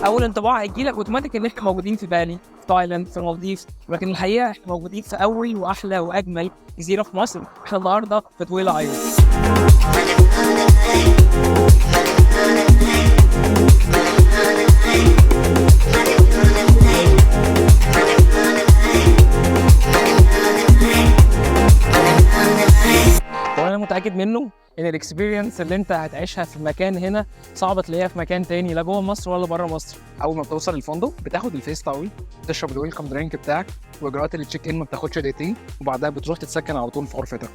اول انطباع هيجي لك اوتوماتيك ان احنا موجودين في بالي، في تايلاند، في المالديف، ولكن الحقيقة احنا موجودين في اول واحلى واجمل جزيرة في مصر. احنا النهارده في طويلة island. وانا متاكد منه ان ال experience اللي انت هتعيشها في المكان هنا صعب تلاقيها في مكان تاني، لا جوه مصر ولا بره مصر. اول ما بتوصل الفندق بتاخد ال face towel، تشرب ال welcome drink بتاعك، واجراءات ال check in ما بتاخدش دقيقتين، وبعدها بتروح تتسكن على طول في غرفتك.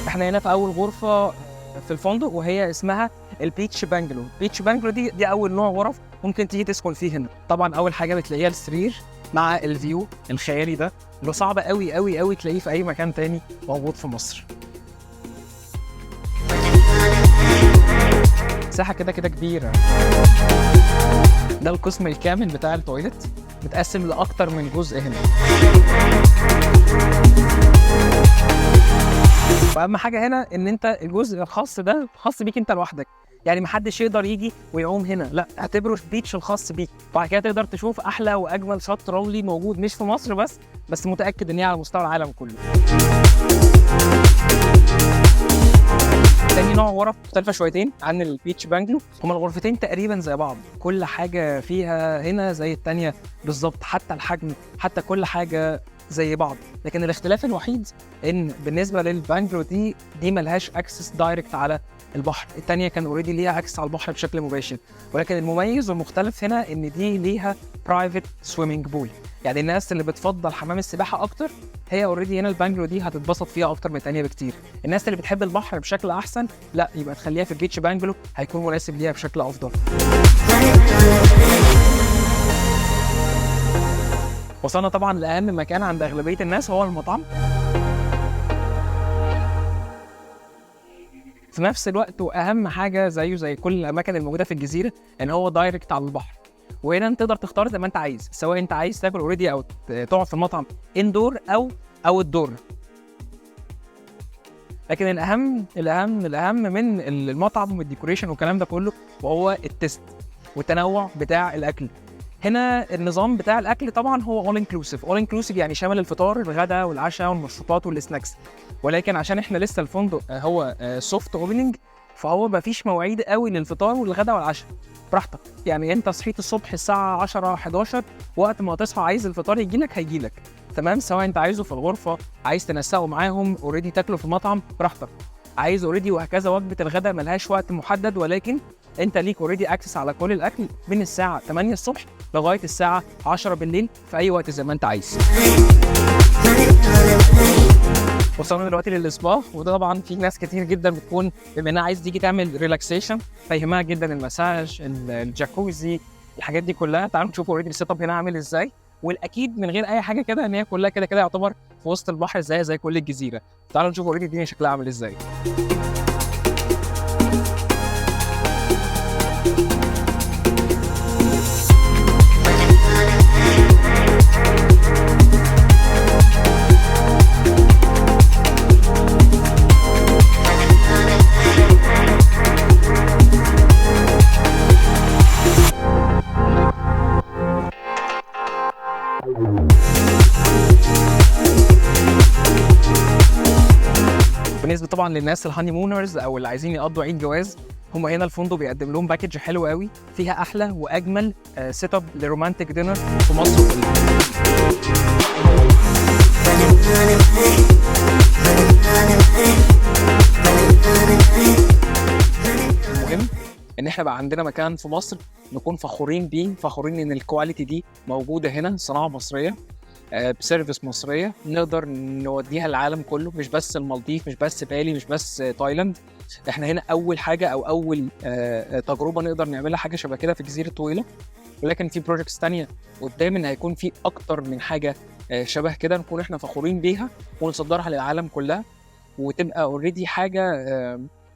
احنا هنا في اول غرفة في الفندق، وهي اسمها ال beach bungalow. beach bungalow دي اول نوع غرف ممكن تيجي تسكن فيه هنا. طبعا اول حاجة بتلاقيها السرير مع ال view الخيالي ده، اللي صعب قوي قوي قوي تلاقيه في اي مكان تاني موجود في مصر. مساحة كده كده كبيرة. ده القسم الكامل بتاع ال toilet، متقسم لاكتر من جزء هنا. واهم حاجة هنا ان انت الجزء الخاص ده خاص بيك انت لوحدك، يعني محدش يقدر يجي ويعوم هنا، لا اعتبره ال beach الخاص بيك. وبعد كده تقدر تشوف احلى واجمل شط رملي موجود، مش في مصر بس متاكد ان هي على مستوى العالم كله. تاني نوع غرف مختلفة شويتين عن ال beach bungalow، هما الغرفتين تقريبا زي بعض، كل حاجة فيها هنا زي التانية بالظبط، حتى الحجم، حتى كل حاجة زي بعض. لكن الاختلاف الوحيد ان بالنسبة لل bungalow دي ملهاش access direct على البحر، التانية كان already ليها access على البحر بشكل مباشر. ولكن المميز والمختلف هنا ان دي ليها private swimming pool، يعني الناس اللي بتفضل حمام السباحة اكتر هي already هنا ال bungalow دي هتتبسط فيها اكتر من التانية بكتير. الناس اللي بتحب البحر بشكل احسن، لا يبقى تخليها في ال beach bungalow، هيكون مناسب ليها بشكل افضل. وصلنا طبعا لاهم مكان عند اغلبية الناس، هو المطعم. في نفس الوقت واهم حاجة زيه زي كل الاماكن الموجودة في الجزيرة ان هو direct على البحر، وهنا انت تقدر تختار زي ما انت عايز، سواء انت عايز تاكل already او تقعد في المطعم indoor او outdoor. لكن الاهم الاهم الاهم من المطعم وال decoration والكلام ده كله، وهو ال taste والتنوع بتاع الاكل. هنا النظام بتاع الاكل طبعا هو all inclusive. all inclusive يعني شامل الفطار، الغداء والعشاء والمشروبات وال snacks. ولكن عشان احنا لسه الفندق هو soft opening، فهو ما فيش مواعيد قوي للفطار والغداء والعشاء، براحتك. يعني انت صحيت الصبح الساعة 10 11، وقت ما تصحى عايز الفطار يجي لك هيجي لك، تمام؟ سواء انت عايزه في الغرفة، عايز تنسقه معاهم already تاكله في المطعم، براحتك. عايز already وهكذا. وجبة الغداء ملهاش وقت محدد، ولكن انت ليك already access على كل الاكل من الساعة 8 الصبح لغاية الساعة 10 بالليل، في اي وقت زي ما انت عايز. وصلنا دلوقتي للسبا، وده طبعا في ناس كتير جدا بتكون بما انها عايز تيجي تعمل relaxation فيهمها جدا المساج، الجاكوزي، الحاجات دي كلها. تعالوا نشوف already ال setup هنا عامل ازاي. والاكيد من غير اي حاجة كده ان هي كلها كده كده يعتبر في وسط البحر زي كل الجزيرة. تعالوا نشوف already الدنيا شكلها عامل ازاي. بالنسبة طبعا للناس ال honeymooners او اللي عايزين يقضوا عيد جواز، هم هنا الفندق بيقدم لهم package حلو قوي فيها احلى واجمل setup ل romantic dinner في مصر كلها. المهم ان احنا بقى عندنا مكان في مصر نكون فخورين بيه، فخورين ان ال quality دي موجودة هنا، صناعة مصرية. ب service مصرية نقدر نوديها العالم كله، مش بس المالديف، مش بس بالي، مش بس تايلاند. احنا هنا اول حاجة او اول تجربه نقدر نعملها حاجة شبه كده في جزيرة طويله، ولكن في projects تانية قدام ان هيكون في اكتر من حاجة شبه كده نكون احنا فخورين بيها ونصدرها للعالم كلها، وتبقى already حاجة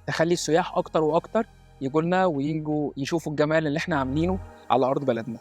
تخلي السياح اكتر واكتر يجوا لنا ويجوا يشوفوا الجمال اللي احنا عاملينه على ارض بلدنا.